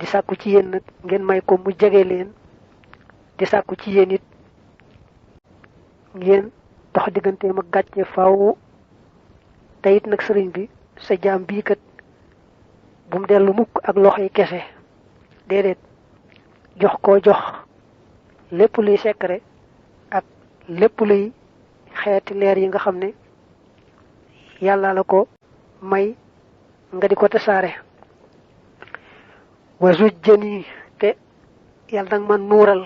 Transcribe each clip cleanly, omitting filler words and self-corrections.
di sàkku ci yéen nag ngeen may ko mu jege leen di sàkku ci yéen it ngeen dox digganteem ak gàcce faaw te it nag sëriñ bi sa jaam bii kat bu mu dellu mukk ak loxoy kese déedéet jox lépp luy secret ak lépp luy xeeti leer yi nga xam ne yàlla la ko may nga di ko tasaare wa zujjani te yàlla nag ma nuural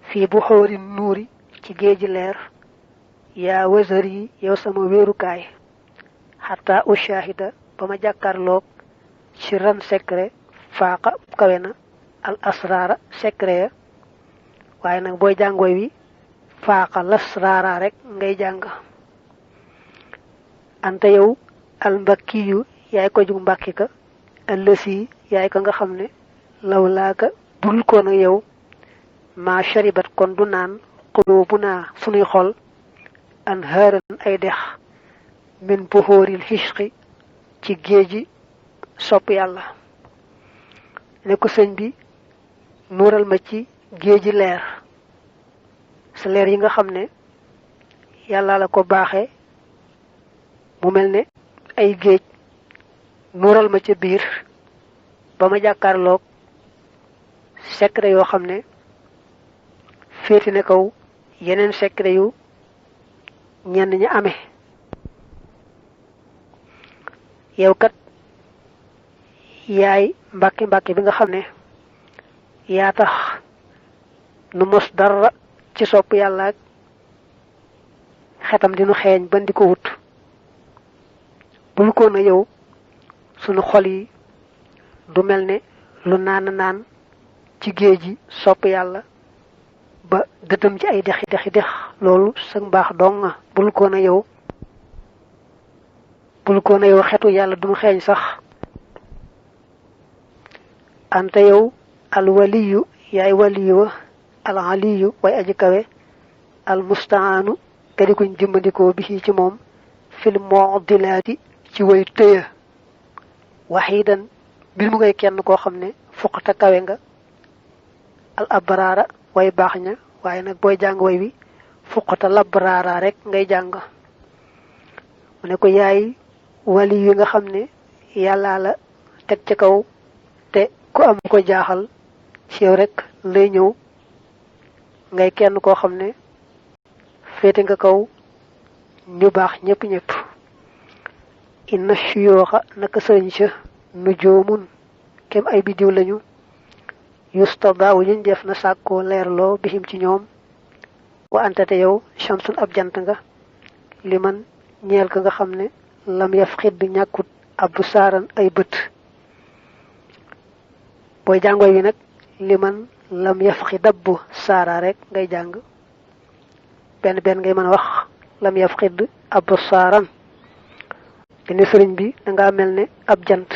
fii bu xoori nuuri ci géeji leer yaa wazar yi yow sama wéerukaay xataa ushahida ba ma jàkkaarloog ci ran secret faaqa kawe na al asraara secret ya waaye nag booy jàngooy wi faaqa lasraara rek ngay jàng anta yow al mbakkiyu yaay ko jug mbàkki ka ëllësi yaay ko nga xam ne law laaka bul ko na yow maa sharibat kon du naan xuloobu naa sunuy xol an haaran ay dex min buxóoril xisqi ci géeji sopp yàlla ne ko sëñ bi nuural ma ci géeji leer sa leer yi nga xam ne yàlla la ko baaxe mu mel ne ay géej nuural ma ca biir ba ma jàkkaarloog secret yoo xam ne féeti ne kaw yeneen secret yu ñenn ñi amee yow kat yaay mbàkki mbàkki bi nga xam ne yaa tax nu mos dara ci sopp yàlla ak xetam dinu xeeñ ban di ko wut bul ko na yow sunu xol yi du mel ne lu naan ci géej gi sopp yàlla ba dëtam ci ay dex loolu sa mbaax dong nga bul ko na yow xetu yàlla du mu xeeñ sax anta yow al waliyu yaay waliyu wa al aliyu way aji kawe al mustaanu te di kuñ dimbandikoo bi ci moom fil mu'dilaati ci way tëya waxidan mbir mu ngay kenn koo xam ne fuqata kawe nga al abraara way baax ña waaye nag booy jàng way wi fuqata labraara rek ngay jàng mu ne ko yaay wali yi nga xam ne yàllaa la teg ca kaw te ku am ko jaaxal ci yow rek lay ñëw ngay kenn koo xam ne féete nga kaw ñu baax ñëpp inna shuyooxa naka sëriñ sa nujoomun kem ay biddiw lañu yustadaawu ñu def na sàkkoo leerloo bihim ci ñoom wa antate yow shamsun ab jant nga li man ñeel ka nga xam ne lam yaf xidd ñàkkut abdu saaran ay bët booy jàngooy wi nag li man lam yaf xi dabbu saara rek ngay jàng benn ngay mën a wax lam yaf xidd abdu saaran ne sëriñ bi danga mel ne ab jant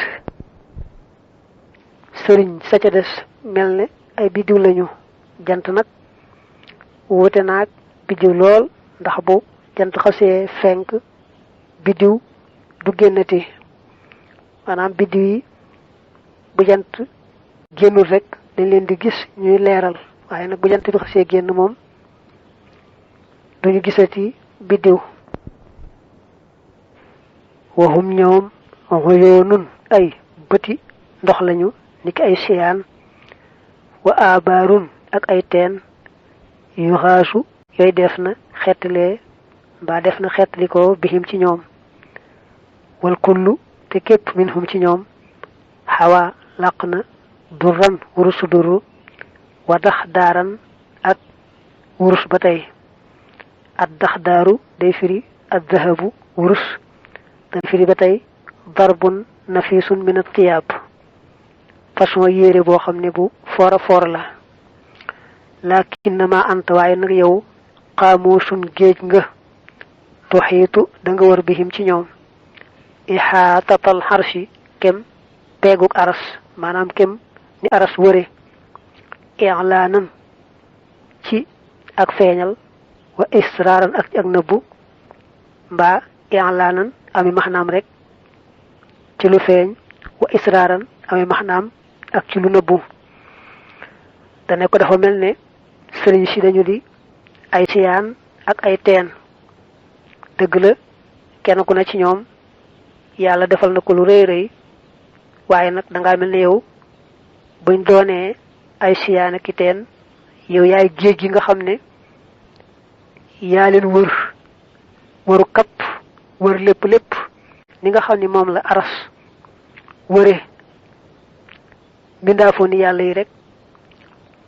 sëriñ sa ca des mel ne ay biddiw lañu jant nag wuute naag biddiw lool ndax bu jant xasee fenk biddiw du génnati maanaam biddiw yi bu jant génnul rek dañ leen di gis ñuy leeral waaye nag bu jant bi xasee génn moom duñu gisati biddiw waxum ñoom xoyoonun ay bëti ndox lañu niki ay siyaan wa abaarun ak ay teen yu xaasu yooyu def na xettalee mbaa def na xettali ko bihim ci ñoom wal kullu te képp minhum ci ñoom xawa làq na durran wurusu duru wa dax daaran ak wurus ba tey ad dax daaru day firi ad dahabu wurus day firi ba tey darbun nafisun min at tiyaab façon yére boo xam ne bu foora foor la lakinnama anta waaye nag yow xaamuusun géej nga tuxiitu da nga war bihim ci ñoom ixaatatal xarsi kem peeguk aras maanaam kem ni aras wëre ilaanan ci ak feeñal wa israaran ak nëbbu mbaa ilaanan ami maxnaam rek ci lu feeñ wa israaran ami maxnaam ak ci lu nëbbu dane ko dafa mel ne sëriñ si dañu di ay siyaan ak ay teen dëgg la kenn ku ne ci ñoom yàlla defal na ko lu rëy rëy waaye nag dangaa mel ne yow buñ doonee ay siyaan ak i teen yow yaay géej gi nga xam ne yaa leen wër wëru kapp wër lépp ni nga xam ni moom la aras wëre mbindaafoon ni yàlla yi rek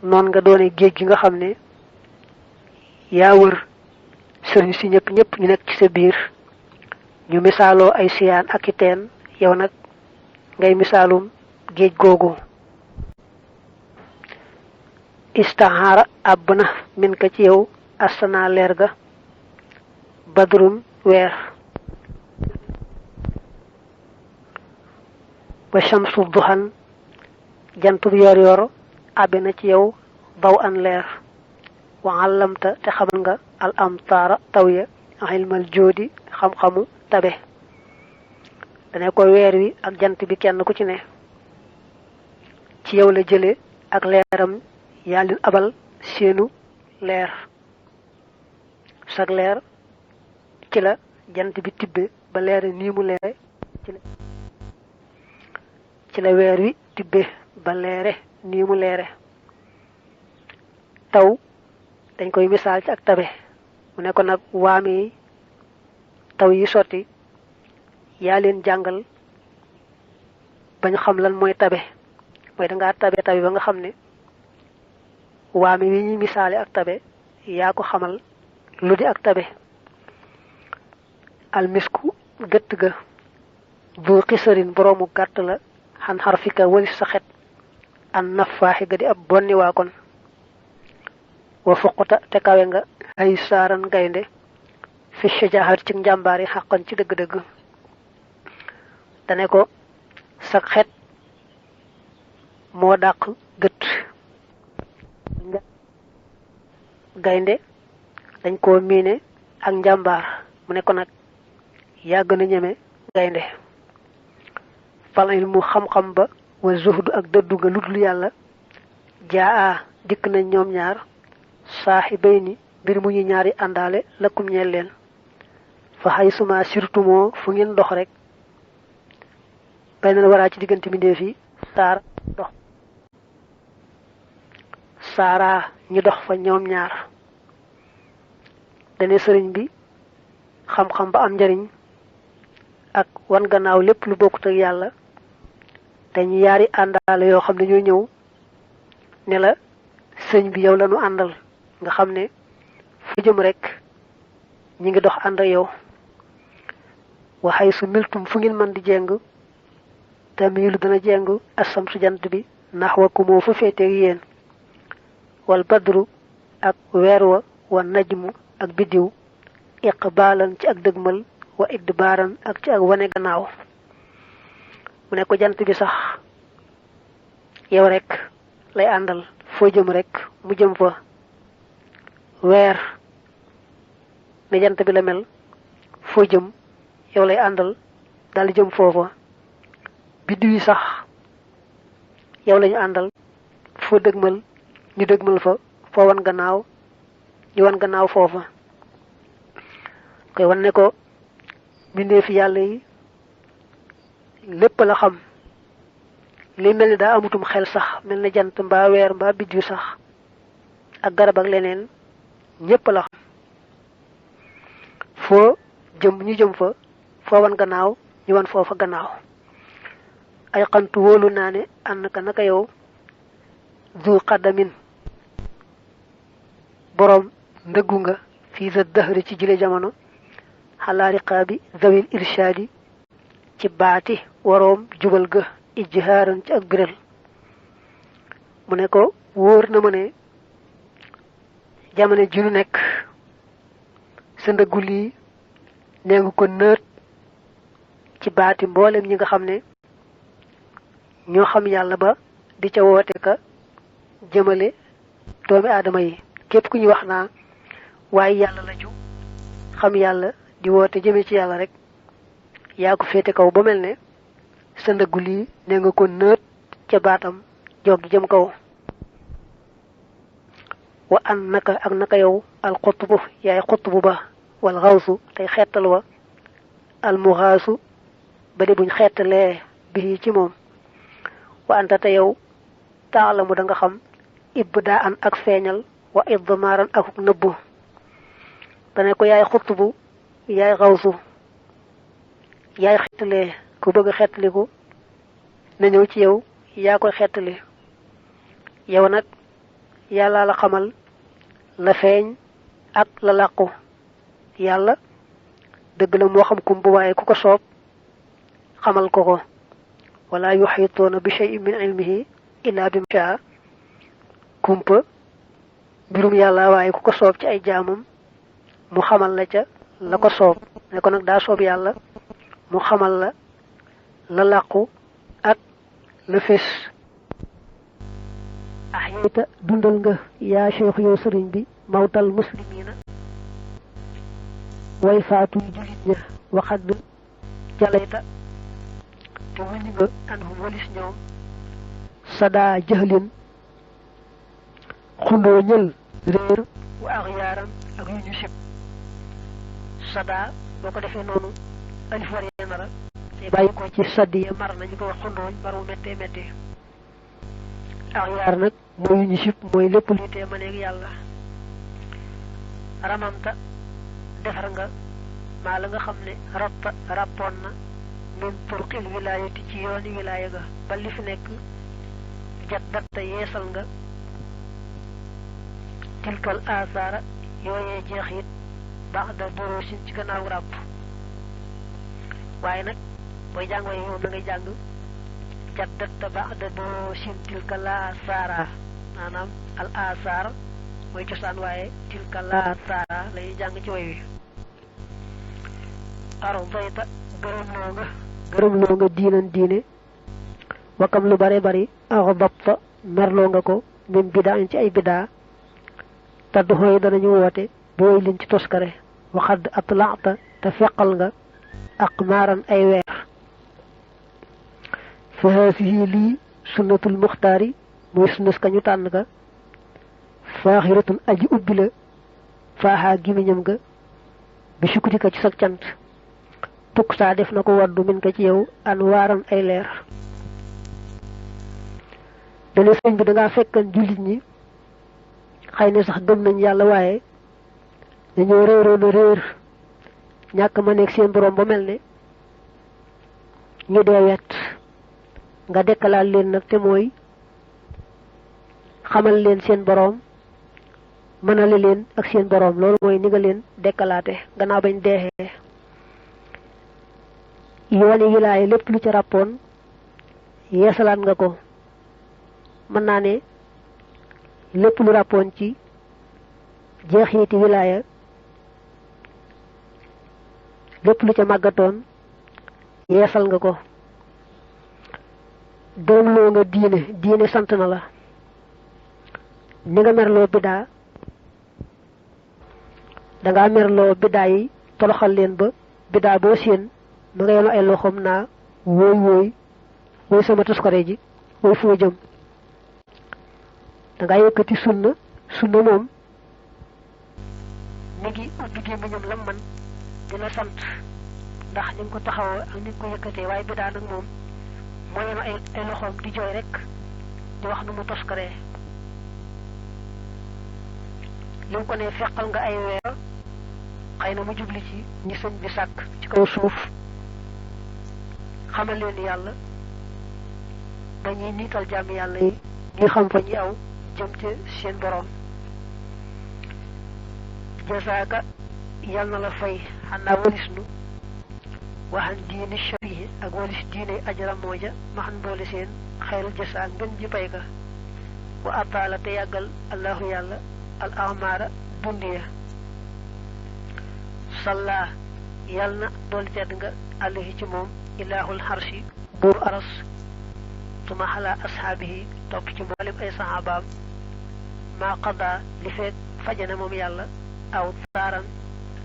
noon nga doone géej gi nga xam ne yaa wër sëriñ si ñëpp ñu nekk ci sa biir ñu misaaloo ay siyaan ak i teen yow nag ngay misaalum géej googu istahara àbb na min ka ci yow astana leer ga badrum weer wa shamsu duhan jantub yor yor àbbe na ci yow daw an leer wa allamta te xamal nga al amtaara taw ya ilmal joodi xam-xamu tabe dane ko weer wi ak jant bi kenn ku ci ne ci yow la jële ak leeram yaa leen abal seenu leer sag leer ci la jant bi tibbe ba leere nii mu leere ci la weer wi tibbe ba leere nii mu leere taw dañ koy misaal ci ak tabe mu ne ko nag waame taw yi sotti yaa leen jàngal bañ xam lan mooy tabe mooy dangaa tabe ba nga xam ne waame wi ñuy misaale ak tabe yaa ko xamal lu di ak tabe almisku gëtt ga bu xisarin boroomu gàtt la xan xarfika walis sa xet an nafaaxi ga di ab bonni waa kon wa fuquta te kawe nga ay saaran gaynde fi shajahat ci njàmbaar yi xaqan ci dëgg-dëgg dane ko sa xet moo dàq gët gaynde dañ koo miine ak njàmbaar mu ne ko nag yaa gën a ñeme gaynde fal ilmu xam-xam ba wa zuhdu ak dëddu nga ludul yàlla jaa dikk nañ ñoom ñaar saaxibayni mbir mu ñu ñaari àndaale lakkum ñeel leen fa xay suma sirtumoo fu ngeen dox rek bay na waraa ci diggante mbindeef yi saara ñu dox fa ñoom ñaar dane sëriñ bi xam-xam ba am njariñ ak wan gannaaw lépp lu bokkut ak yàlla dañu yaari àndaale yoo xam ne ñoo ñëw ne la sëñ bi yow la ñu àndal nga xam ne fu jëm rek ñi ngi dox ànd ak yow waxay su miltum fu ngeen mën di jeng tamilu dana jeng asam su jant bi ndax wa ku moo fa féeteeg yéen wal badru ak weer wa najmu ak biddiw iqbaalan ci ak dëgmal wa idbaaran ak ci ak wane gannaaw mu ne ko jant bi sax yow rek lay àndal foo jëm rek mu jëm fa weer ne jant bi la mel foo jëm yow lay àndal dal jëm foofa biddiw yi sax yow lañu àndal foo dëgmal ñu dëgmal fa foo wan gannaaw ñu wan gannaaw foofa koy wan ne ko mbindeefi yàlla yi lépp la xam li mel ni daa amutum xel sax mel ni jant mbaa weer mbaa biddiw sax ak garab ak leneen ñépp la xam foo jëm ñu jëm fa foo wan gannaaw ñu wan foofa gannaaw ay xantu wóolu naa ne ànd ka naka yow du xaddamin boroom ndëggu nga fii sa dëxëri ci jile jamono xalaa riqaabi zawil irshaadi ci baati waroom jubal ga ijhaaran ci ak biral mu ne ko wóor na ma ne jamono ji nu nekk sa ndëggu lii nee nga ko nëët ci baati mboolem ñi nga xam ne ñoo xam yàlla ba di ca woote ka jëmale doomi aadama yi képp ku ñu wax naa waaye yàlla la ju xam yàlla di woote jëme ci yàlla rek yaa ko féete kaw ba mel ne sa ndëggu lii ne nga ko nëët ca baatam jog jëm kaw wa annaka ak naka yow al qutbu yaay qutbu ba wal ghawsu tay xetal wa al mughasu bari buñ xetalee bi ci mom wa anta ta yow ta'lamu da nga xam ibda'an ak feñal wa idmaran ak nebbu dane ko yaay qutbu yaay ghawsu yaay xetalee ku bëgg xetaliku na ñew ci yow ya koy xetali yow nak yalla la xamal la feñ ak la laqku yalla deug la mo xam kum bu waye ku ko soob xamal ko ko wala yuhituna bi shay'in min ilmihi illa bima sha kumpa birum yalla waye ku ko soob ci ay jaamam mu xamal la ca la ko soob ne ko nak da soob yalla mu xamal la la laqku ak le fess ahyita dundal nga ya cheikh yow serigne bi mawtal muslimina way faatu julit ña waxad jalayta te wëni nga anhum walis ñoom sada jahlin xundo ñël réer wa aghyaram ak yu ñu sip sada boko defé nonu alif war yenara te bayiko ci sadiya mar nañu ko wax xundo baru metti metti aghiyar nak moy ñu sip moy lepp lu té mané ak yalla ramanta defar nga ma la nga xamné rappon na min turqil wilayati ci yooni wilaya ga ba li fi nek jaddat yeesal nga tilkal asara yoyé jeexit ba'da durusin ci gannaaw rap waye nak boy jang way yow da ngay jang jaddat ba'da durusin tilkal asara manam al asar moy ciosan waye tilkal asara lay jang ci way wi arbayta gërëm lo nga diinan diine wakam lu bare bari aghdabta merlo nga ko min bid'a ci ay bid'a taddu hoy danañu wote boy liñ ci toskare waxad atla'ta ta feqal nga aqmaran ay weer fa hasihi li sunnatul mukhtari moy sunnas kañu tan ga faaxiratun aji ubbila faaha gimiñam ga bi shukrika ci sak cant tuk sa def nako waddu min ka ci yow an waran ay leer dene señ bi da nga fekkan julit ñi xayna sax gëm nañ yalla waye dañu réer ñak ma nek seen borom ba melne ñu dé wet nga dékkalal leen nak té moy xamal leen seen borom manale leen ak seen borom loolu moy ni nga leen dékkalaté gannaaw bañ déxé yooni wilaaya lepp lu ci rappon yeesalat nga ko man na né lepp lu rappon ci jeexiti wilaaya lepp lu ci magaton yeesal nga ko doom lo nga diine sant na la ni nga merlo bida da nga merlo bida yi toloxal leen ba bida bo seen ma nga yelo ay loxom na woy sama toskare ji woy fo jëm da nga yëkëti sunna mom mi ngi ubbi gémmiñam lam man dina sant ndax ñu ko taxaw ak ñu ko yëkëté way bi da nak mom mo yema ay loxom di joy rek di wax nu mu toskare lim ko ne fekkal nga ay weer xeyna mu jubli ci ñi señ bi sak ci kaw suuf xamal leen yalla dañuy nital jamm yalla yi ñi xam fa ñi aw jëm ci seen borom jazaaka yalla la fay xana walisnu waxan diini shabihi ak walis diine ajra moja maxan boole seen xayrul jasa ngën ji pay ga wa atala te yagal allah yalla al amara dundiya salla yalna dol tedd nga alayhi ci mom ilahul harshi bur aras tuma hala ashabihi top ci mbolim ay sahabam ma qada li fek fajana mom yalla aw taran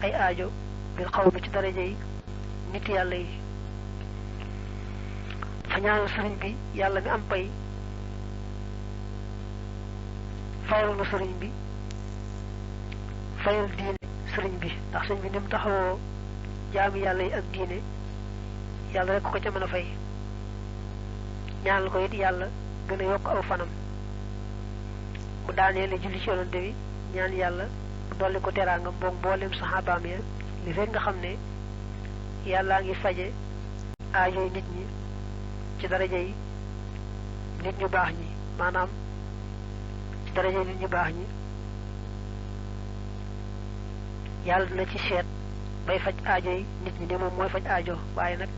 ay aajo bil qawmi ci daraje yi nit yalla yi fa ñaanu serigne bi yalla mi am pay fayal na sëriñ bi fayal diine sëriñ bi ndax sëriñ bi ni mu taxawoo jaami yàlla yi ak diine yàlla rek ko ca mën a fay ñaanal ko it yàlla gën a yokk aw fanam mu daaneel julli ci yonante bi ñaan yàlla dolli ko teraanga mboog mboolem saxaabaam ya li fekk nga xam ne yàllaa ngi faje aajoy nit ñi ci daraja yi nit ñu baax ñi maanaam ci daraja yi nit ñu baax ñi yàlla dina ci seet bay faj aajoy nit ñi ne moom mooy faj aajo waaye nag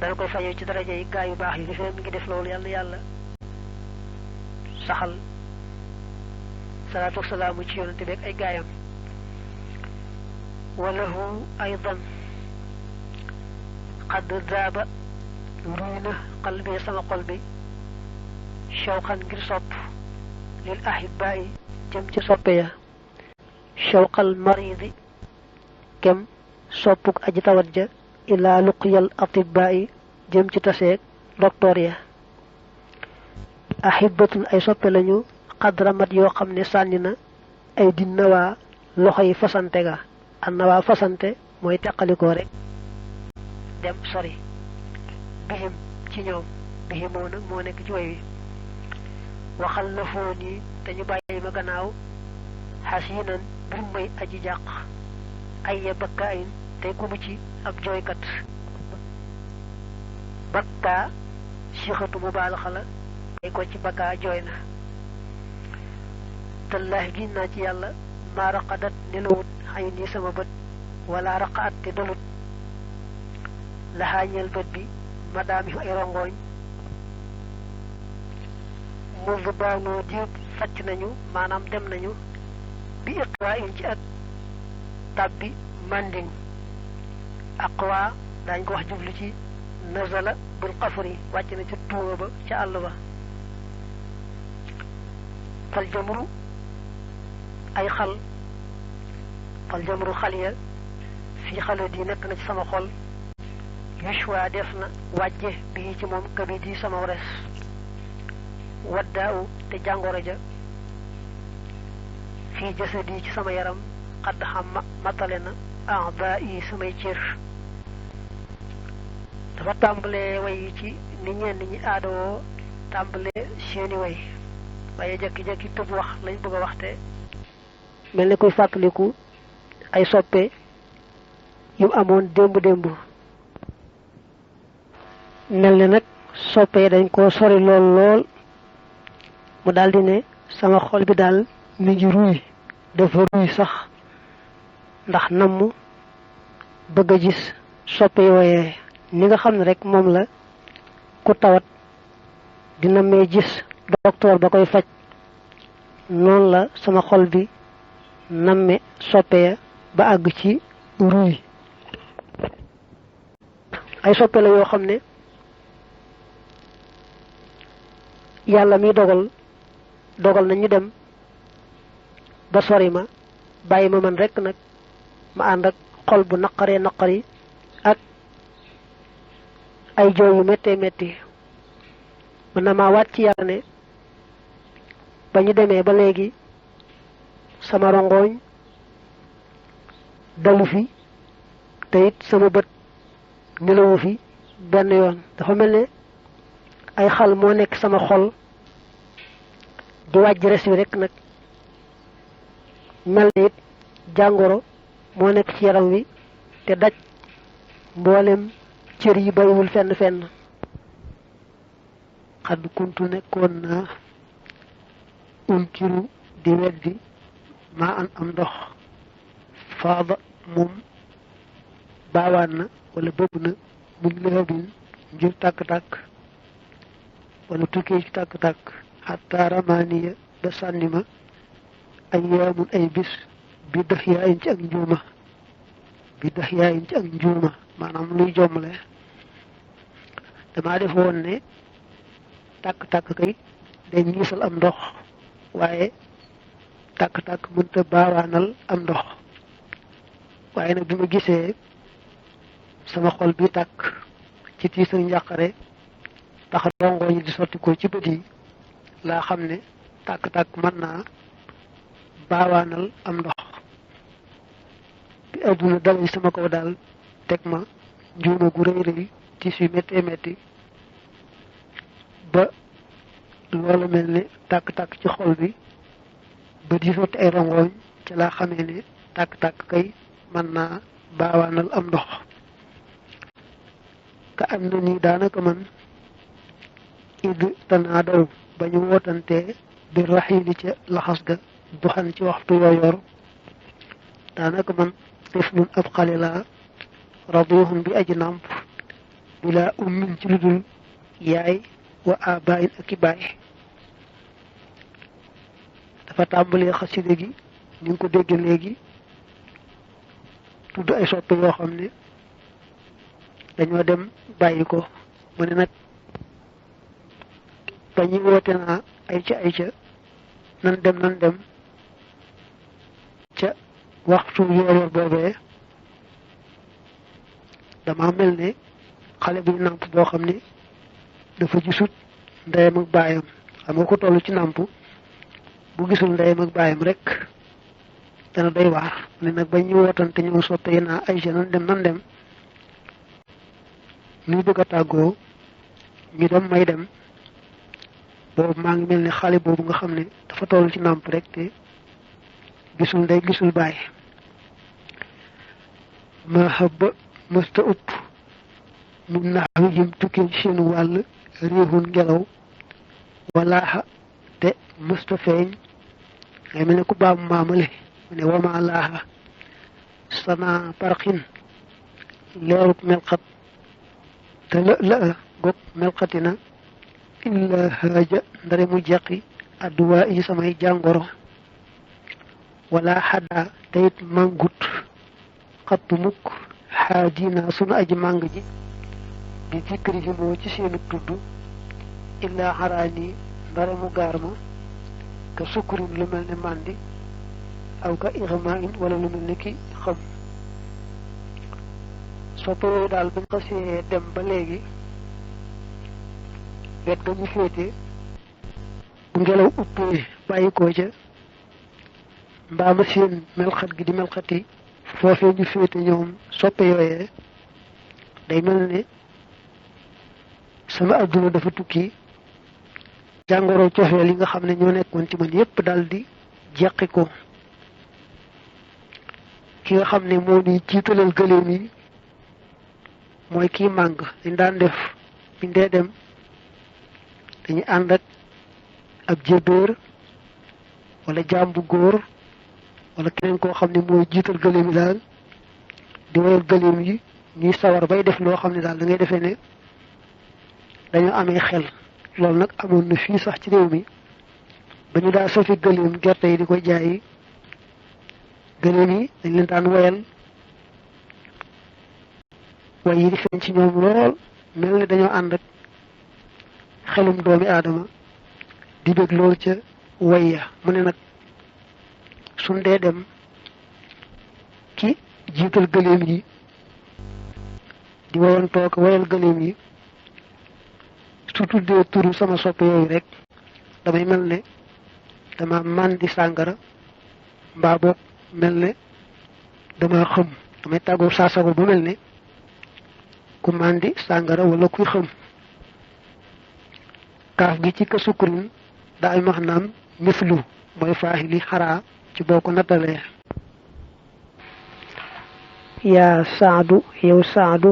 dana koy fajee ci daraja yi gaa yu baax yi li fekk mi ngi def loolu yàlla yàlla saxal salaatu wasalaamu ci yonante beeg ay gaayam walahu aydan qad daaba ruy na qalbi sama xol bi shawqan ngir sopp lil ahibaayi jëm ci soppe ya shawqal maridi kem soppuk aji tawat ja ila luqyal atibaayi jëm ci taseeg docteur ya ahibatun ay soppe lañu xadramat yoo xam ne sànni na ay di nawaa loxo yi fasante ga an nawaa fasante mooy teqalikoo rek dem sori bihim ci ñoom bihimoo nag moo nekk ci way wi waxal la foon yi te ñu bàyyi ma gannaaw xasiinan bir may aji jàq ay ya bakka ayin tey ku mu ci ab jooykat bakka sixatu mubaalaxa la tey ko ci bakka jooy na tallaahi giñ naa ci yàlla maa raqadat nelawut xay nii sama bët wala raqaat te dalut laxaañeel bët bi madaami ay rongooñ mu baanoo diir facc nañu maanaam dem nañu bi iqwaa in ci ak tàbbi manding aqwa daañ ko wax jublu ci nazala bul xafri wàcc na ca tuuma ba ca àll ba fal jamru ay xal fal jamru xal ya fii xale di nekk na ci sama xol yushwa def na wàjje bii ci moom kabit yi sama res waddaaw te jàngoro ja fii jasadi ci sama yaram xadd xam matale na a'daa yi samay cër dafa tàmbalee way yi ci ni ñenn ñi aadawoo tàmbalee seeni way waaye jekki-jekki tëb wax lañ bëgg a waxte mel ni kuy fàttaliku ay soppe yu amoon démb mel ni nag soppe yi dañ koo sori lool mu daldi ne sama xol bi daal mi ngi ruy dafa ruy sax ndax namm bëgg a gis soppe yooyee ni nga xam ne rek moom la ku tawat di nammee gis docteur ba koy faj noonu la sama xol bi namme soppe ya ba àgg ci ruy ay soppe la yoo xam ne yàlla mi dogal na ñu dem ba sori ma bàyyi ma man rekk nag ma ànd ak xol bu naqari ak ay jooy yu méttee métti mën na maa waat ci yàlla ne ba ñu demee ba léegi sama rongoñ dalu fi te it sama bët nelawu fi benn yoon dafa mel ne ay xal moo nekk sama xol di wàjj res wi rek nag mel ne it jàngoro moo nekk ci yaram wi te daj mboolem cër yi bayiwul fenn xadd kuntu nekkoon naa unkiru di weddi maa am ndox faada moom baawaan na wala bëgg na mun lëhabin ngir tàkk-tàkk wala tukkee ci tàkk-tàkk xatta ramaaniya ba sànni ma ay yaamun ay bis bi dax yaayin ci ak njuuma maanaam luy jommale damaa def woon ne tàkk-tàkk kay day ñiisal am ndox waaye tàkk-tàkk mënta baawaanal am ndox waaye nag bi ma gisee sama xol bi tàkk ci tiisal njàqare tax rongo ñi di sotti ko ci bët yi laa xam ne tàkk-tàkk mën naa baawaanal am ndox bi adduna dalay sama kaw daal teg ma njuuma gu rëy rëy ci su méttee métti ba loolu mel ne tàkk-tàkk ci xol bi ba di sotti ay rongooñ ci laa xamee ne tàkk-tàkk kay mën naa baawaanal am ndox ka am na ni daanaka man id tanaa daw ba ñu wootantee bi raxiili ca laxas ga duxan ci waxtu yooyoor daanaka man tiflun ab xale laa radihun bi aji nàmp bila ummin ci lu dul yaay wa abaayin ak i baay dafa tàmbalee xasida gi ni nga ko dégg léegi tudd ay soppe yoo xam ne dañoo dem bàyyi ko mu ne nag ba ñuy woote naa ay ca nan dem ca waxtu yoor boobee dama mel ne xale buy nàmp boo xam ne dafa gisut ndeyam ak baayam xam nga ko toll ci nàmp bu gisul ndeyam ak baayam rek dana doy waar ne nag ba ñu wootante ñëw soppe yi naa ay nan dem ñuy bëgg a tàggoo ñu dem may dem boobu maa ngi mel ne xale boobu nga xam ne dafa toll ci nàmp rek te gisul ndey gisul baay ma xëbba mësta upp mu naxwi jëm tukkee ci seen wàll réexun ngelaw walaaxa te mësta feeñ ngay mel ne ku baabu maamale mu ne wama laaxa sana parxin leeruk melxat te la gog melxatina illa haaja ndare mu jeqi adduwaa yi samay jàngoro wala xaddaa te it màngut xattu mukk xaadina sunu aji màng ji bi zikrihimoo ci seenu tudd illa xaraani ndare mu gaar ma ka sukkurin lu mel ne màndi aw ka ixma in wala lu mel ne ki xam soppe yooyu daal bañ xasee dem ba léegi wet ga ñu féete bu ngelaw uppee bàyyi koo ca mbaama seen melxat gi di melxati foofee ñu féete ñoom soppe yooyee day mel ne sama adduna dafa tukki jàngoro cofeel yi nga xam ne ñoo nekkoon ci man yépp daal di jeqi ko ki nga xam ne moo ni jiitalal gëléem yi mooy kii màng dañ daan def biñ dee dem dañu ànd ak ab jébéer wala jaam bu góor wala keneen koo xam ne mooy jiital gëléem yi daal di woyal gëléem yi ñuy sawar bay def loo xam ne daal da ngay defee ne dañoo amee xel loolu nag amoon na fii sax ci réew mi ba ñu daa sofi gëléem gerte yi di ko jaayi gëléem yi dañ leen daan woyal way yi di feeñ ci ñoom lool mel ni dañoo ànd ak xelum doomi aadama di bëgg lool ca way ya mu ne nag suñ dee dem ki jiital gëléem yi di woyantoo ko woyal gëléem yi su tuddee turu sama soppe yooyu rek damay mel ne dama màndi sàngara mbaa boog mel ne dama xëm damay tàggoo saa sago bu mel ne ku màndi sàngara wala kuy xëm kaaf gi ci ka sukkurin daa ay maanaam mislu mooy faaxili xaraa ci boo ko nattalee yaa saadu yow saadu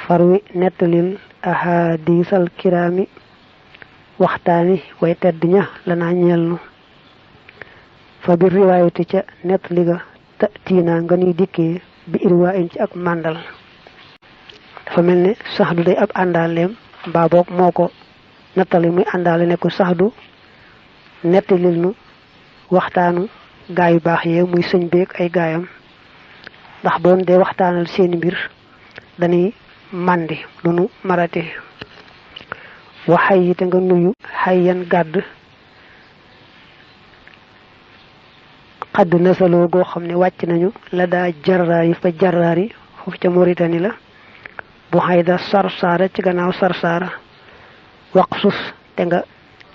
farwi nettalil ahadisal kiraami waxtaani way tedd ña lanaa ñeel nu fa bir riwaayati ca nettali ga ta tiinaa nga nuy dikkee bi irwaa in ci ak màndal dafa mel ne saxdu day ab àndaaleem mbaa boog moo ko nettali muy àndaale ne ko saxdu nettalil nu waxtaanu gaay yu baax yee muy sëñ beeg ay gaayam ndax boon dee waxtaanal seeni mbir dañuy màndi lu nu marate waxay yi te nga nuyu xayyan gàdd xadd nasaloo goo xam ne wàcc nañu la daa jarraar yi fa jarraar yi foofu ca Mauritanie la bu xayda sarsaara ci gannaaw sarsaara waqsus te nga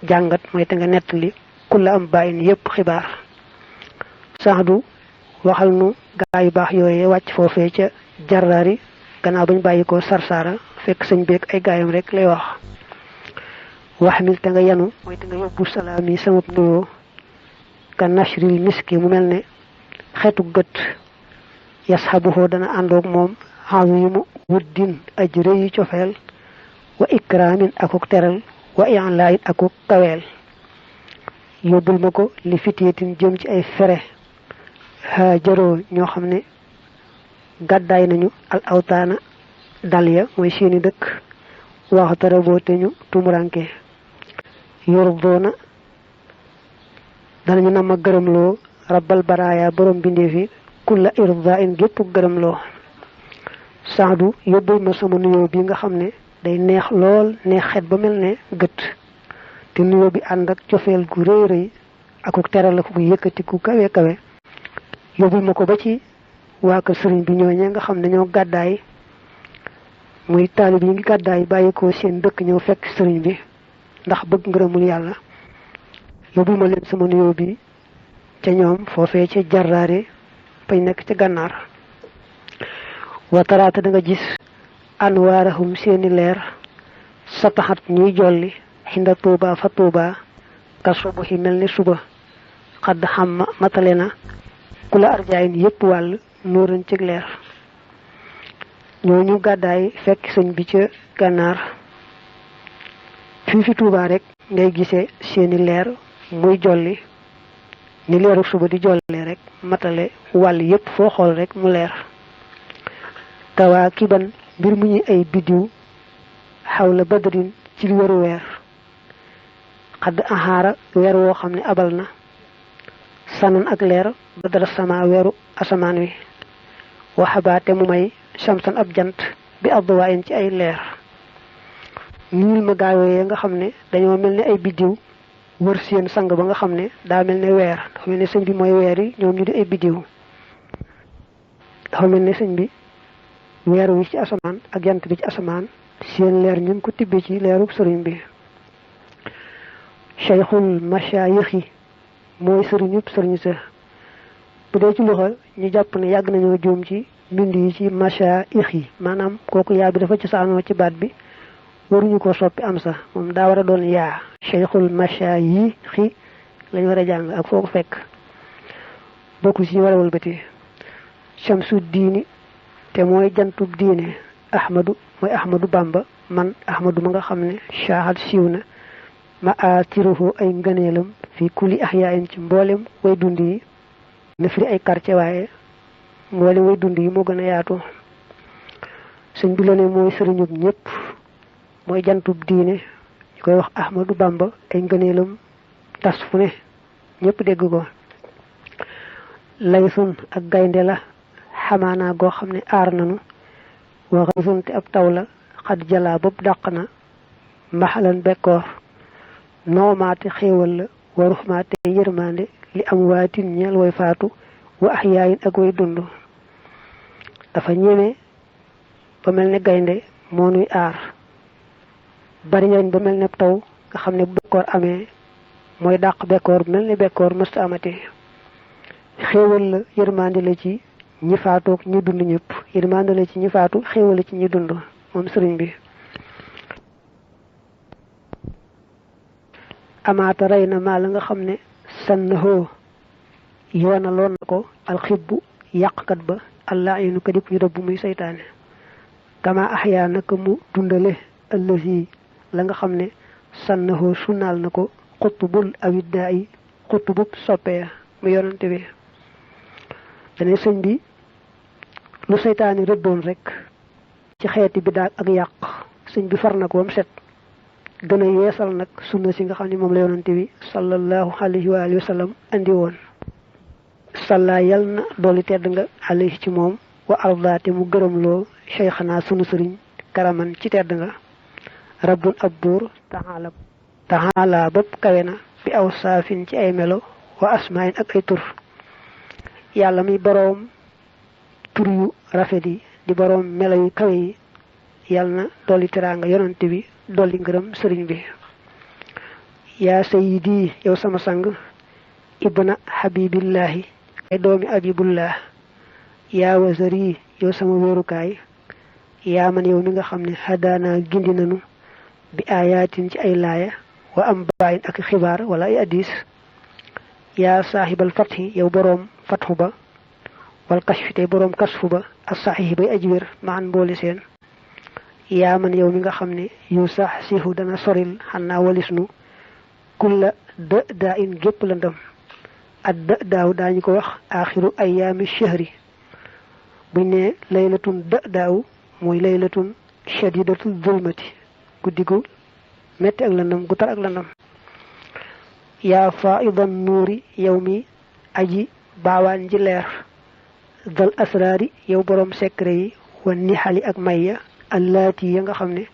jàngat mooy te nga nettali kulla am bàyyin yépp xibaar. Saxdu waxal nu gaa yu baax yooyee wàcc foofee ca Jarraari gannaaw bañ bàyyi ko Sarsara fekk sëñ beeg ay gaayam rek lay wax mil te nga yanu mooy te nga yóbbu salaam yi sama nuyoo ka nashril miski mu mel ne xeetu gët yasxabuhoo dana àndoog moom azimu wuddin aji rëyi cofeel wa ikraamin akuk teral wa i'laayin akuk kaweel yóbbul ma ko li fitiyetin jëm ci ay fere haajaroo ñoo xam ne gàddaay nañu al awtaana dal ya mooy seeni dëkk waxtara boo te ñu tumuranke yordoona danañu nama gërëmloo rabbal baraaya borom bindeef yi kulla irda in gépp gërëmloo. Saadu yóbbul ma sama nuyoo bi nga xam ne day neex lool neex xet ba mel ne gët te nuyoo bi ànd ak cofeel gu rëy rëy akuk teral ak gu yëkkati ku kawe kawe yóbbul ma ko ba ci waa kër sëriñ bi ñooñee nga xam ne ñoo gàddaay muy taalib yi ngi gàddaay bàyyi ko seen dëkk ñëw fekk sëriñ bi ndax bëgg ngërëmul yàlla yóbbul ma leen sama nuyoo bi ca ñoom foofee ca Jarraare bañ nekk ca gànnaar. wataraata da nga gis anwaarahum seeni leer sataxat ñuy jolli xinda tuuba fa tuuba ka subuhi mel ni suba xadd xam matale na ku la arjaayin yépp wàll nóoran ci leer. ñooñu gàddaay fekk sëñ bi ca gànnaar fii fi tuuba rek ngay gisee seeni leer muy jolli ni leeru suba di jolli rek matale wàll yépp foo xool rek mu leer. tawaa kiban mbir mu ñuy ay biddiw xawla badrin ci weeru weer xadd ahaara weer woo xam ne abal na sanan ak leer badara sama weeru asamaan wi waxabaate mu may samsan ab jant bi adwaayin ci ay leer. niil ma gaayooyee nga xam ne dañoo mel ne ay biddiw wër seen sang ba nga xam ne daa mel ne weer dafa mel ne sëñ bi mooy weer yi ñoom ñu di ay biddiw dafa mel ne sëñ bi weer wi ci asamaan ak jant bi ci asamaan seen leer ñu ngi ko tibbi ci leerub sëriñ bi. cheikhul mashayixi mooy sëriñub sëriñ sa bu dee ci loxo ñu jàpp ne yàgg nañoo juum ci mbind yi ci mashayixi maanaam kooku yaa bi dafa ci saanoo ci baat bi waruñu ko soppi am sa moom daa war a doon yaa cheikhul mashayixi lañ war a jàng ak foo ko fekk bokku ci ñu war a wëlbati. shamsu diini te mooy jantub diine ahmadu mooy ahmadu bamba man ahmadu ma nga xam ne shaahat siiw na ma aatiruhu ay ngëneelam fi kulli ahyaayin ci mboolem way dund yi na firi ay quartier waaye mboolem way dund yi moo gën a yaatu. sëñ bi la ne mooy sëriñub ñëpp mooy jantub diine ñu koy wax ahmadu bamba ay ngëneelam tas fu ne ñëpp dégg ko. laysun ak gaynde la xamaanaa goo xam ne aar nanu wa xaysun te ab taw la xad jalaa bopp dàq na mbaxalan bekkoor noomaate xéewal la wa ruxmaate yërmande li am waatin ñeel way faatu wa axyaayin ak way dund. dafa ñeme ba mel ne gaynde moo nuy aar bari njariñ ba mel ne taw nga xam ne bu bekkoor amee mooy dàq bekkoor mel ne bekkoor mësta amati. xéewal la yërmande la ci ñi faatoog ñi dund ñëpp yërmande la ci ñi faatu xéewal la ci ñi dund moom sëriñ bi. amaata rey na maa la nga xam ne sannahoo yoonaloon na ko alxibbu yàqkat ba allah inu ka dip ñu rëbb muy seytaane kama axyaa naka mu dundale ëllësi la nga xam ne sannahoo sunnaal na ko xutubul awiddaa yi xutubub soppee mu yonante bi. dane sëñ bi lu seytaane rëddoon rek ci xeeti bi daal ak yàq sëñ bi far na ko ba mu set gën a yeesal nag sunna si nga xam ne moom la yonante bi sallallahu alayhi wa alihi wa sallam andi woon. salla yal na dooli tedd nga alayhi ci moom wa ardaate mu gërëmloo cheikhana sunu sëriñ karaman ci tedd nga rabbun ab buur taxaala bopp kawe na bi aw saafin ci ay melo wa asmaayin ak ay tur. yàlla mi boroom tur yu rafet yi di boroom melo yu kawe yi yàlla na dolli teraanga yonante bi dolli ngërëm sëriñ bi. yaa sayyidi yow sama sang ibna habibillahi ay doomi abibullah yaa wazari yow sama wóorukaay yaa man yow mi nga xam ne hadaana gindi nanu bi ayatin ci ay laaya wa am baayin ak xibaar wala ay addis yaa saaxibal fathi yow boroom fathu ba wal kashfi tey boroom kasfu ba as saxiix bay aji wér maan mboole seen yaa man yow mi nga xam ne yu sax siixu dana soril xannaa walis nu kulla dë daa in gépp la ndam ak dë daaw daañu ko wax aaxiru ayaami shahri buñ ne laylatun dë daaw mooy laylatun shadidatu zulmati guddi gu metti ak landam gu tar ak landam yaa faidan nuuri yow mi aji baawaan ji leer dal asraari yow boroom secret yi wan nixali ak mayya allaati ya nga xam ne